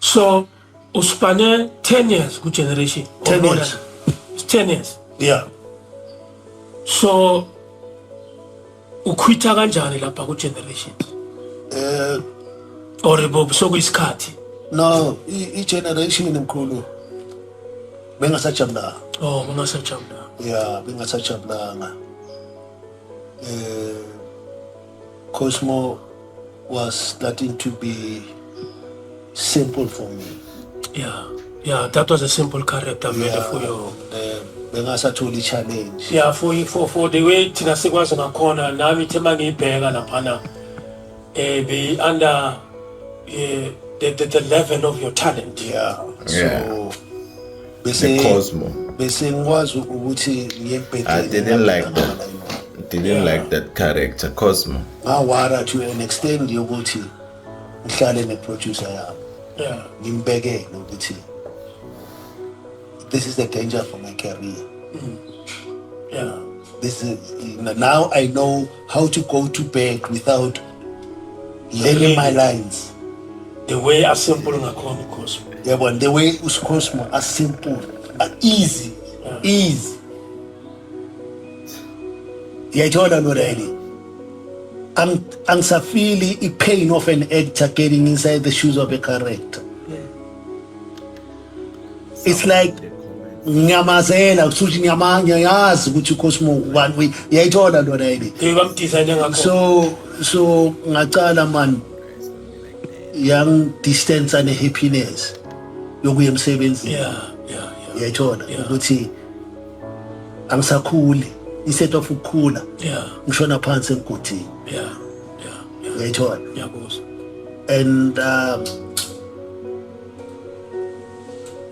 So uspane 10 years ku generation or 10 more years. It's 10 years. Yeah. So ukhwitha kanjani lapha ku generation? Or bo sokuyisikhathi? No, i generation mkhulu bengasajabulanga. Oh, bengasajabulanga. Yeah, bengasajabulanga. Cosmo was starting to be simple for me. Yeah, that was a simple character made for you. Bengasatholi challenge. Yeah, for the way thina sikwazi ngakhona, nami ithe mangiyibheka laphana be under the level of your talent. Yeah. Yeah. So The bese Cosmo. Bese ngikwazi ukuthi ngiye embhedeni. I didn't like that. Didn't like that character, Cosmo. Ngawara to an extent yokuthi ngihlale ne-producer yami. Ngimbekele ukuthi this is the danger for my career. This is now I know how to go to bed without learning my lines. The way a simple ngakhona Cosmo. Yeah, but the way Cosmo are simple, are easy, easy. Ngiyayithola lo rally. Angisafili i-pain of an actor getting inside the shoes of a character. It's like ngiyamazela kusho ngiyazi ukuthi uCosmo ubani, uyayithola lo rally. They bamdesign ngakhona. So ngacala man yang distance and happiness yokuya emsebenzini. Uyayithola ukuthi angisakhuli, instead of ukukhula ngishona phansi emgodini. Uyayithola? Ngiyakuzwa. And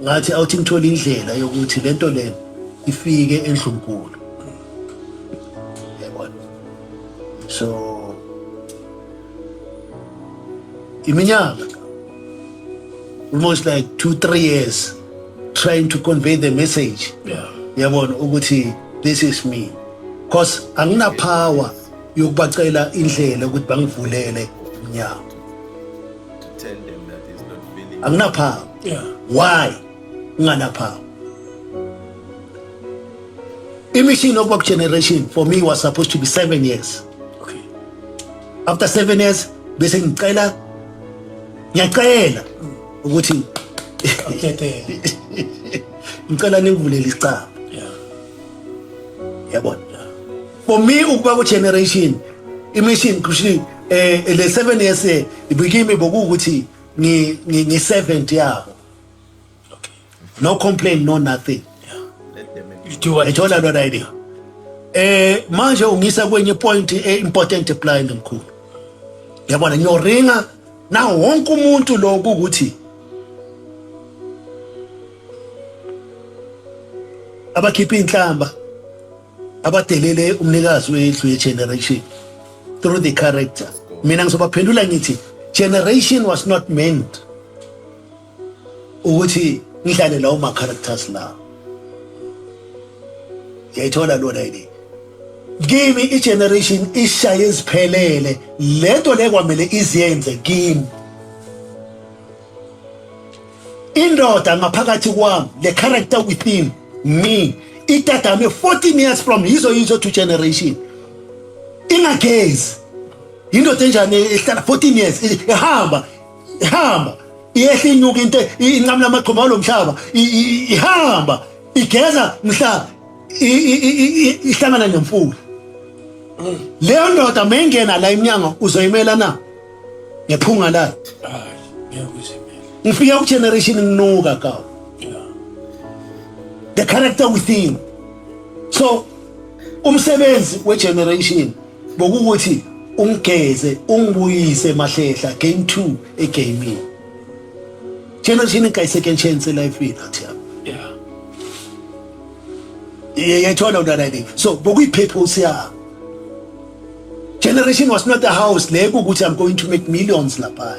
ngathi awuthi ngithola indlela yokuthi lento le ifike endlunkulu. Yabona? So iminyaka almost like 2-3 years trying to convey the message. Yabona ukuthi this is me. Because angina power yokubacela indlela ukuthi bangivulele umnyango. To tell them that he's not feeling. Angina power. Why? Ngana power. Imission of work generation for me was supposed to be 7 years. Okay. After 7 years bese ngicela ngiyacela ukuthi ngicela ningivulele isicaba. Yabona? For me ukuba ku generation imission kusho le 7 years ibikimi bokuthi ngi servant yabo. Okay. No complaint, no nothing. Let them You do what Ethola lona idea. Manje ungisa kwenye point important blind mkhulu. Yabona ngiyoringa na wonke umuntu lo ukuthi abakhipha inhlamba abadelele umnikazi wendlu ye generation through the character. Mina ngizobaphendula ngithi generation was not meant ukuthi ngidlale lawo ma characters lawo. Ngiyayithola lona idea. Kimi i-generation ishaye iziphelele lento le kwamele iziyenze kimi. Indoda ngaphakathi kwami, the character within me, itadame 14 years from yizo yizo to generation. Ingagezi. Indoda enjani ehlala 14 years ihamba ihamba iyehla inyuka into inqamula amaqhuma lomhlaba ihamba igeza mhla ihlangana nemfula. Leyo ndoda mayingena la eminyango uzoyimela na ngephunga layo? Hayi, ngeke uzimele. Ngifika ku generation nginuka kawo. The character within. So umsebenzi we generation bokuthi ungigeze ungibuyise mahlehla game 2 egaming. Generation ingayi second chance life athi. Yayithola lona le. So bokuyi-purpose yabo. Generation was not a house le ukuthi I'm going to make millions lapha.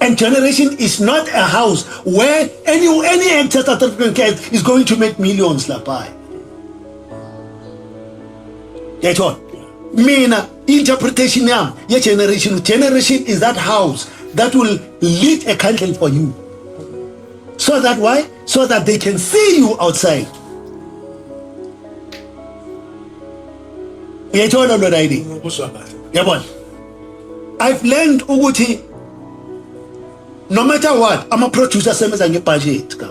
And generation is not a house where any actor South African cat is going to make millions lapha. Yayithola? Mina interpretation yami ye generation, generation is that house that will lit a candle for you. So that why? So that they can see you outside. Uyayithola lona idea? Ngikuzwa kahle. Yabona? I've learned ukuthi no matter what, ama producer asebenza ngebudget ka.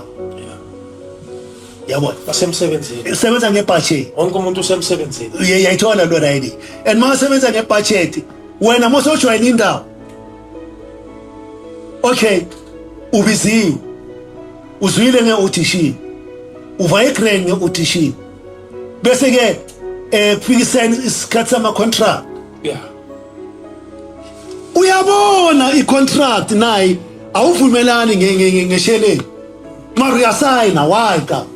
Yabona? Basemsebenzini. Sebenza ngebudget. Wonke umuntu usemsebenzini. Uyayithola lona idea? And masebenza ngebudget, wena mosojoin indawo. Okay, ubiziwe. Uzwile ngeaudition. Uva igrand ngeaudition. Bese ke kufikiseni isikhathi sama contract. Uyabona icontract nayi awuvumelani ngesheleni. Mara uyasayina why ka?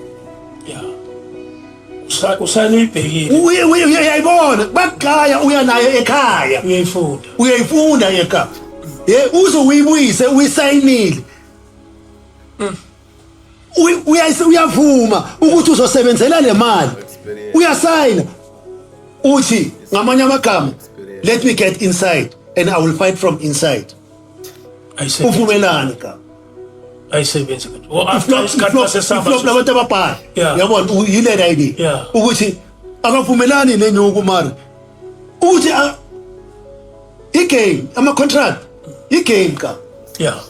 Yeah. Usayina uyibhekile. Uyayibona bakugaya uya nayo ekhaya. Uyayifunda. Uyayifunda ekhaya. Uze uyibuyise uyisayinile. Uyavuma ukuthi uzosebenzela le mali. Uyasayina. Uthi ngamanye amagama let me get inside and I will fight from inside. Uvumelane ka. Ayisebenzi kanti. Oh, after isikhathi basesamba. Iflop labantu ababhala. Yabona uyile idea. Ukuthi akavumelani nenyuku mara. Uthi igame ama contract igame ka. Yeah.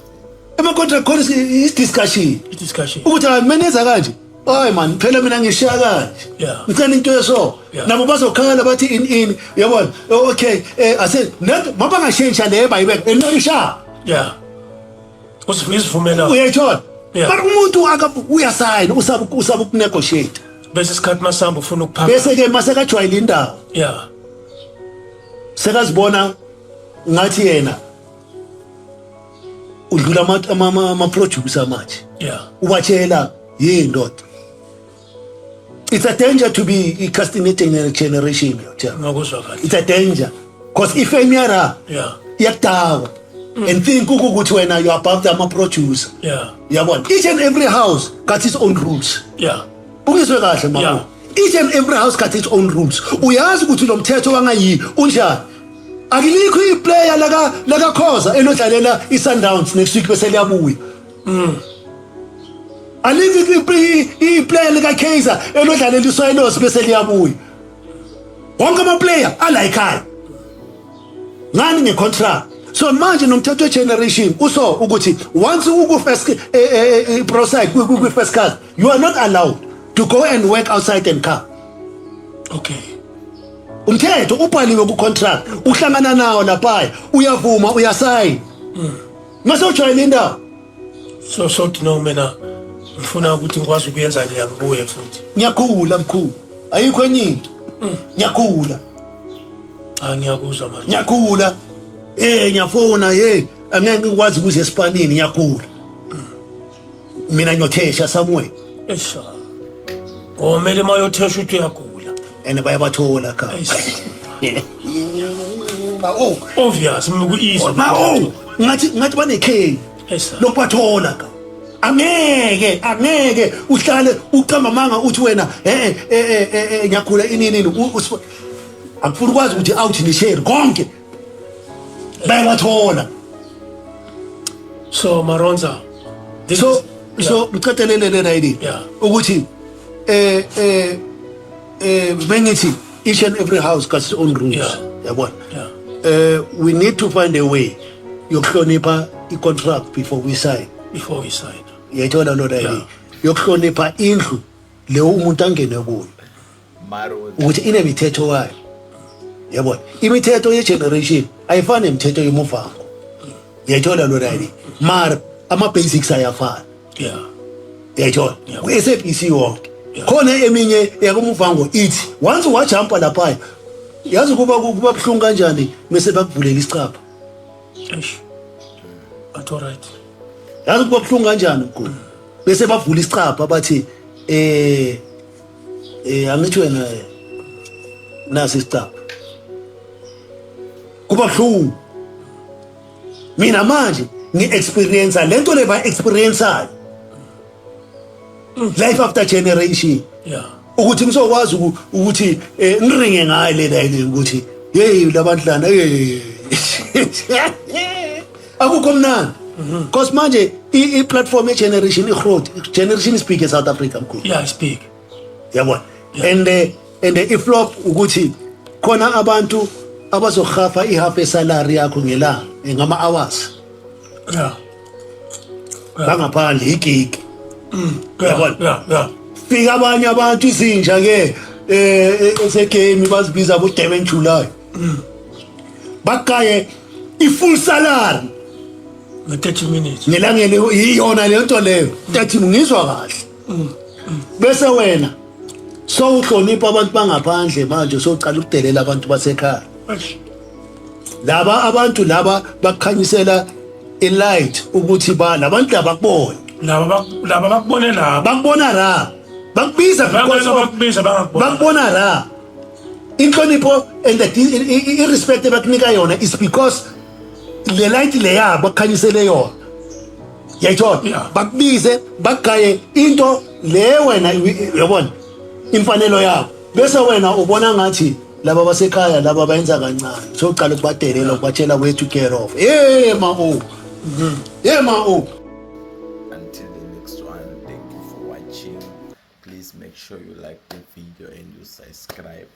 Ama contract khona is discussion. I discussion. Ukuthi ameneza kanje. Hayi man phela mina ngishiya kanje. Ngicela into yeso. Nabo bazokhala bathi in uyabona. Okay ase not mabangashintsha le bayibeka enorisha. Yeah. Usivumela. Uyayithola. But umuntu uyasayina usaba ukunegotiate. Bese isikhathi masamba ufuna ukuphaka. Bese ke masekajwayele indawo. Yeah. Sekazibona ngathi yena udlula ama producer manje. Yeah. Ubatshela yindoda. It's a danger to be a casting generation. Ngakuzwa kahle. It's a danger. Because if emyara iyakudakwa and think ukuthi wena you are above ama producer. Yeah. Yabona. Each and every house got its own rules. Yeah. Ungizwe kahle mama. Each and every house got its own rules. Uyazi ukuthi lo mthetho wangayi unjani. Akilikho iplayer laka Khoza elodlalela iSundowns next week bese liyabuya. Alikho iplayer lika Kaizer elodlalela iSwallows bese liyabuya. Wonke ama player ala ekhaya. Ngani ngecontract. So manje nomthetho generation uso ukuthi once uku first pro side ku first class you are not allowed to go and work outside and come. Okay. Umthetho ubhaliwe ku contract uhlangana nawo lapha uyavuma uyasayina. Mase ujwayele indawo. So no mina ngifuna ukuthi ngikwazi ukuyenza le ngibuye futhi. Ngiyakhula mkhulu. Ayikho enye into. Ngiyakhula. Ah ngiyakuzwa manje. Ngiyakhula. Ngiyafona hey angeke ngikwazi ukuze esipanini ngiyakhula. Mina ngiyothesha somewhere. Esha. Omele mayothesha uthi uyagula. And bayabathola ka. Ma oh obvious mku easy. Ma oh ngathi banekhe. Lokubathola ka. Angeke uhlale uqamba manga uthi wena ngiyakhula inini akufuni ukwazi ukuthi out ni share konke. Bayabathola. So Maronza so so ngiqedelele le idea ukuthi bengithi each and every house got its own rules. Yabona. We need to find a way yokuhlonipha i-contract before we sign. Before we sign. Uyayithola lona idea. Yokuhlonipha indlu leyo umuntu angene kuyo. Ukuthi inemithetho wayo. Yabona. Imithetho ye-generation ayifani nemithetho yomuvango. Uyayithola lona idea. Mara ama basics ayafana. Yeah. Uyayithola. Ku-SABC yonke. Khona eminye yakumuvango ithi once wajumpa lapha yazi kuba kubuhlungu kanjani bese bakuvulela isicapha. Eish. That's all right. Yazi kuba buhlungu kanjani mkhulu. Bese bavula isicapha bathi angithi wena nasi isicapha. Kuba buhlungu. Mina manje ngi-experience lento le ba experienceayo. Life after generation. Yeah. Ukuthi ngisokwazi ukuthi ngiringe ngayo le line ukuthi hey labantu lana hey. Akukho mnandi, because manje i-platform ye-generation i-growth generation is big e-South Africa, mkhulu. Yeah, it's big. Yabona, and i-flop ukuthi khona abantu abazohafa i-half e-salary yakho ngelanga, ngama-hours. Bangaphandle i-gig. Yabona? Yeah. Fika abanye abantu, izinja ke, ese-game bazibiza bo Durban July, bagaye i-full salary nge-30 minutes. Ngelangeni iyona leyo nto leyo, 30, ngizwa kahle. Bese wena sowuhlonipha abantu bangaphandle, manje sowucala ukudelela abantu basekhaya. Eish. Laba abantu laba bakukhanyisela i-light ukuthi ba labantu laba bakubone. Laba bakubone laba. Bakubona la, bakubiza because Bangeke bakubiza bangakubona. Bakubona la inhlonipho and the i-respect ebakunika yona is because le light leya bakukhanyisele yona, yayithola? Yeah. Bakubize, bakugaye into le wena uyabona imfanelo yakho, bese wena ubona ngathi laba basekhaya laba bayenza kancane, soqala ukubadelela, ukubatshela where to get off. Hey ma, oh, hey ma, oh. Until the next one, thank you for watching. Please make sure you like the video and you subscribe.